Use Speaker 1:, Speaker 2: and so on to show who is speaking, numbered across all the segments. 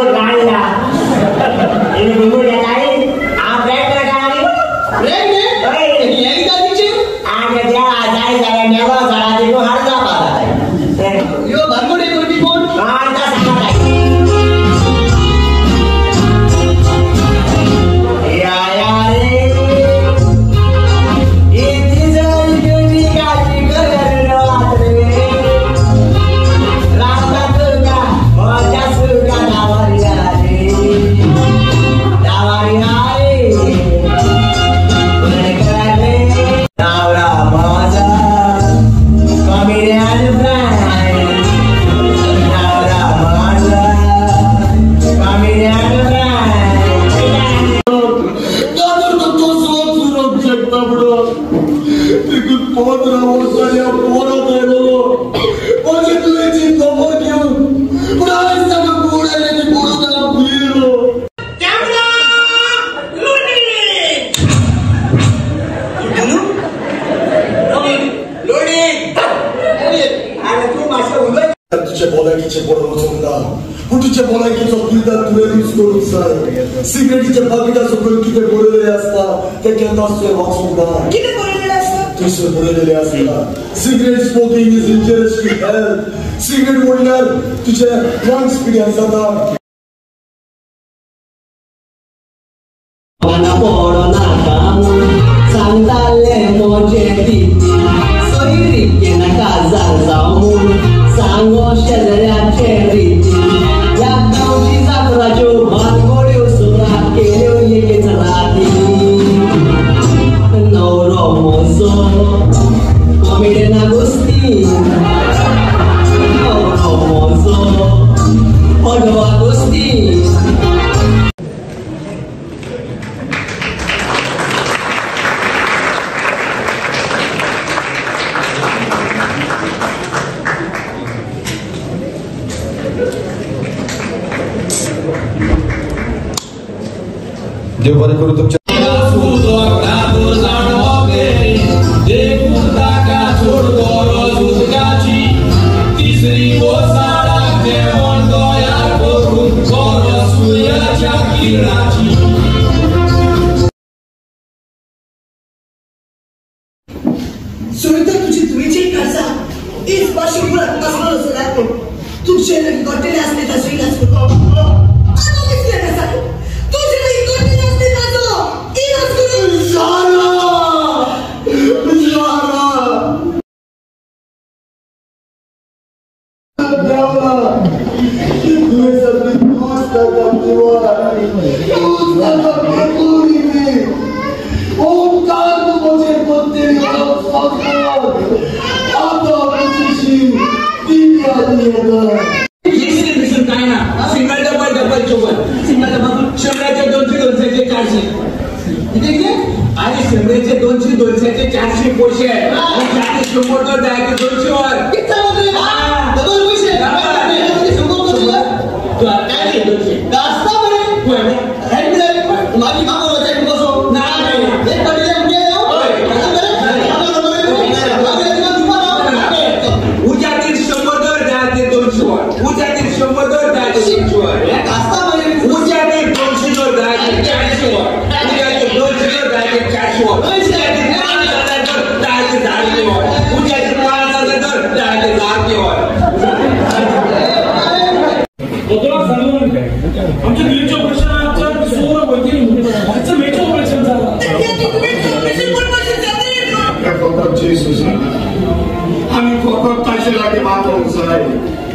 Speaker 1: घुंगूट काडला हिणें घुंगूट घेतला हांव ब्रेक काडली जाय जाल्यार मेलो झाडा तितून हाड जावपा
Speaker 2: यो भानगडी करपी कोण
Speaker 1: आतां सांगा
Speaker 3: सिगरेटीच्या पाकिटा सकयल कितें बरयलेलें आसता तें केन्नाच तुवें वाचूंक ना.
Speaker 2: कितें बरयलेलें आसता?
Speaker 3: थंयसर बरयलेलें आसता cigarette smoking is injurious to health. Cigarette ओडल्यार तुजें लंग्स पिड्यार जाता.
Speaker 4: देव बरें करूं तुमच्या.
Speaker 2: सुविधा तुझी तुवेची काळजा इस भाशेन पुरात आसलो जाल्यार पूण तुमचे घडटलें आसलें ताचो इलाज करूं.
Speaker 5: काय ना सिंगल डबल डबल चोबल सिंगल डबल शंभराचे 200 200 400 किती आणि शंभराचे 200 200 400 पैसे 400 तर जायचे 200 वर
Speaker 2: डबल पैसे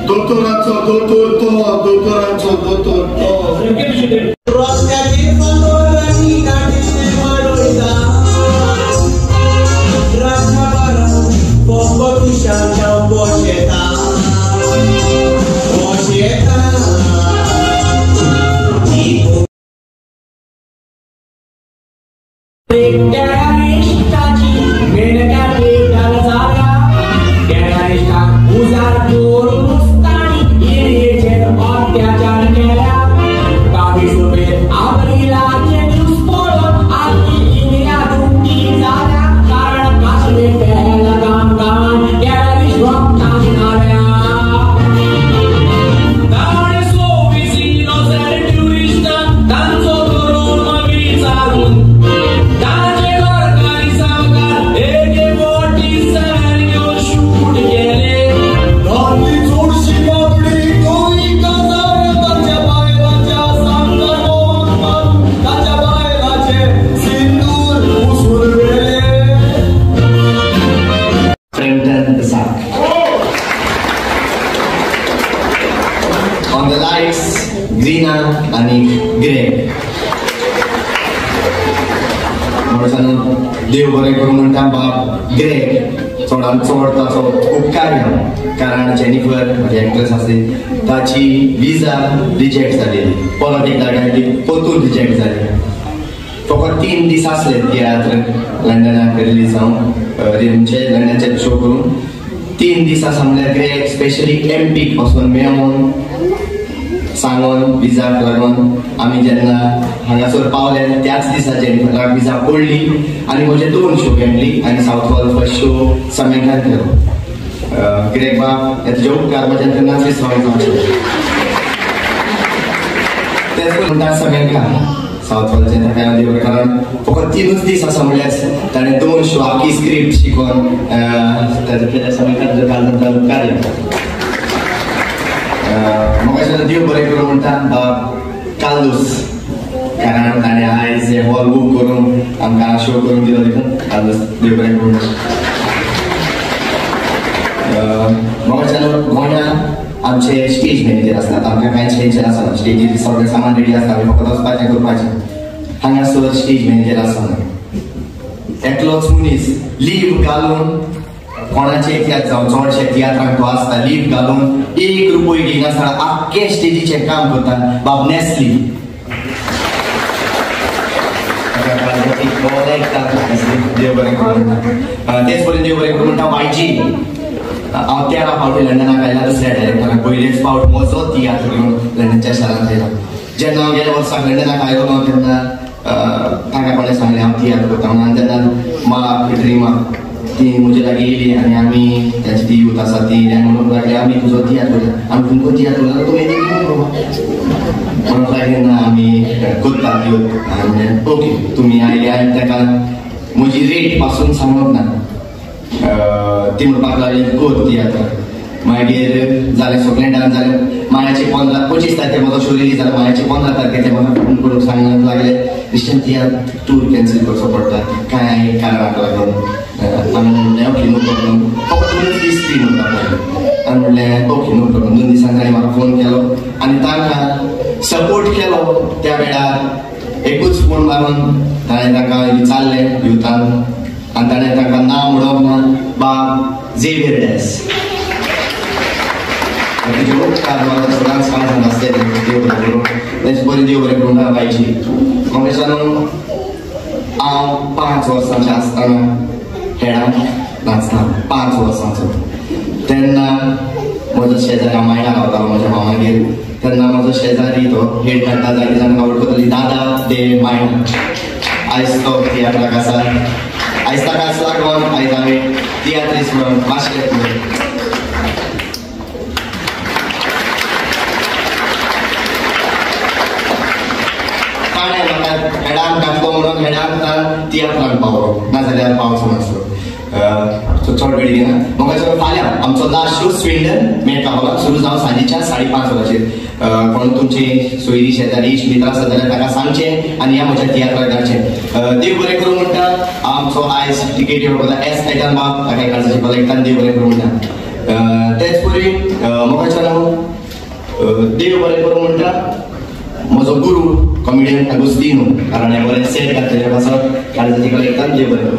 Speaker 3: दोतोराचो दोतोर तो, दोतोराचो दोतोर तो.
Speaker 5: So busy, no.
Speaker 4: आनी ग्रेग. म्हणून देव बरें करूं म्हणटा बाब ग्रेग चडान चड ताचो उपकार घेवन, कारण जेनिफर म्हजी एक्ट्रेस आसली ताची विजा रिजेक्ट जाली, परत एकदां ती परतून रिजेक्ट जाली. फकत 3 दीस आसले तियात्र लंडनाक रिलीज जावन, आमचे लंडनचे शो करून 3 दीस आसा म्हणल्यार ग्रेग स्पेशली एमपीक वचून मेळोन सांगोन विजाक लागून आमी जेन्ना हांगासर पावले त्याच दिसा जेनिफराक विजा पडली आनी म्हजे 2 शो घेतली आनी सावथ हॉल फर्स्ट शो समेंकान केलो. ग्रेग बाब हे तुजे उपकार म्हज्यान केन्नाच विसरोंक जावचे. तेच म्हणटा समेंका सावथ हॉलचें ताका देव, कारण फकत 3 दीस आसा म्हणल्यार ताणें 2 शो आख्खी स्क्रिप्ट शिकोवन ताजें केलें. समेंका तुज्या काल उपकार. म्हाका देव बरें करूं म्हणटा बाब कार्लोस, कारण ताणें आयज हें हॉल बूक करून आमकां शो करून दिलो देखून कार्लोस देव बरें करूं. म्हाका गोंयांत आमचे स्टेज मॅनेजर आसतात, आमकां कांयच टेन्शन आसना, स्टेजीर सगळें सामान रेडी आसता, आमी फकत वचपाचें करपाचें. हांगासर स्टेज मॅनेजर आसना, एकलोच मनीस लीव घालून कोणाचे तियात्र जावं चडशे तियात्रांक तो आसता लीव घालून 1 रुपयो घेयनासतना आख्खे स्टेजीचें काम करता बाब नेस्ली. देव बरें करूं. तेच परेन देव बरें करूं म्हणटा वायजी. हांव 13 फावटी लंडनाक आयला दुसऱ्या डायरेक्टराक, पयलेच फावट म्हजो तियात्र घेवन लंडनच्या शारांत आयला. जेन्ना हांव गेल्या वर्साक लंडनाक आयलो न्हू तेन्ना तांकां कोणें सांगलें हांव तियात्र करता म्हणून, आनी तेन्ना मा ड्रिमा ती म्हजे लागीं येयली आनी आमी ताची ती यूथ आसा ती येयली आनी म्हणूंक लागली आमी तुजो तियात्र करता, आमी तुमकां तियात्र करता तुमी म्हणूंक लागली ना आमी करता यूथ. आनी म्हणलें ओके तुमी आयले. आनी ताका म्हजी रेट पासून सांगूंक ना, ती म्हणपाक लागली कर तियात्र. मागीर जालें सगळें डान जालें. मायाचे 25 तारखे म्हजो शो रिलीज जालो, मायाचे 15 तारखे ते म्हाका फोन करून सांगूंक लागले क्रिश्चन तियात्र टूर कॅन्सल करचो पडटा कांय कारणाक लागून. आमी म्हणलें ओके नो प्रॉब्लम, फकत 2 दीस फ्री म्हणटा पळय. आनी म्हणलें ओके नो प्रॉब्लम. 2 दिसांनी ताणें म्हाका फोन केलो आनी तांकां सपोर्ट केलो. त्या वेळार एकूच फोन मारून ताणें तांकां विचारलें युथान, आनी ताणें तांकां नांव म्हणप ना बाब झेवियर डॅस. तुजे उपकार म्हाका सदांच काळजांत आसतले. देव बरें करूं. तेच बरें देव बरें करूं म्हणटा बायची. म्हाका हांव 5 वर्सांचें आसतना हेडांक नाचता, 5 वर्सांचो. तेन्ना म्हजो शेजारी मायणा रावतालो म्हज्या मामागेर, तेन्ना म्हजो शेजारी तो हेड काडटा जायते जाणांक वळखतली दादा दे मायणा. आयज तो तियात्राक आसा, आयज ताकाच लागून आयज हांवें तियात्रीस म्हणून मातशें ताणें म्हाका हेडान घातलो म्हणून हेडान तियात्रान पावलो, नाजाल्यार पावचो नासलो. चड वेळ घेना. म्हाका फाल्यां आमचो लास्ट शो स्विंडन मेट्रो हॉलाक सुरू जावन सांजेच्या 5:30 वरांचेर. कोण तुमचे सोयरी शेजारी मित्र आसा जाल्यार ताका सांगचें आनी ह्या म्हज्या तियात्राक धाडचें. देव बरें करूं म्हणटा. आमचो आयज टिकेट येवपा एस आयटन बाब ताका काळजाचे कलेक्टान देव बरें करूं म्हणटा. तेच परी म्हाका देव बरें करूं म्हणटा म्हजो गुरू कॉमेडियन अगुस्तिनो, कारण हें बरें सेट घातलेलें पासत काळजाचे कलेक्टान देव बरें करूं.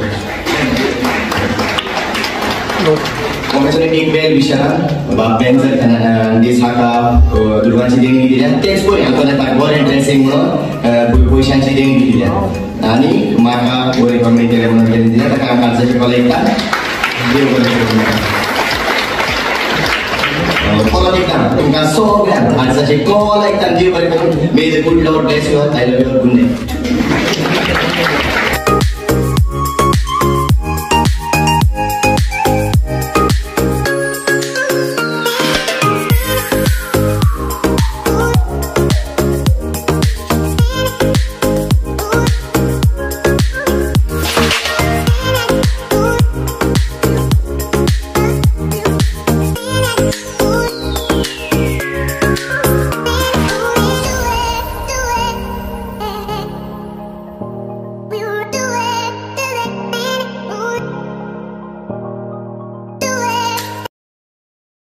Speaker 4: म्हाका एक वेल विशरान बाब बेन्जर दीस हाका दुडवांची देणगी दिल्या. तेच पळय हांव बरें ड्रेसींग म्हणून पयशांची देणगी दिल्या आनी म्हाका बरें कॉमेडी केलें म्हणून देणगी दिल्या. ताका हांव काळजाचे कलेक्टान देव बरें करूं. परत एकदां तुमकां सगळ्यांक काळजाचे कॉल एकदां देव बरें करूं. May the good Lord bless you all. I love you all. Good night.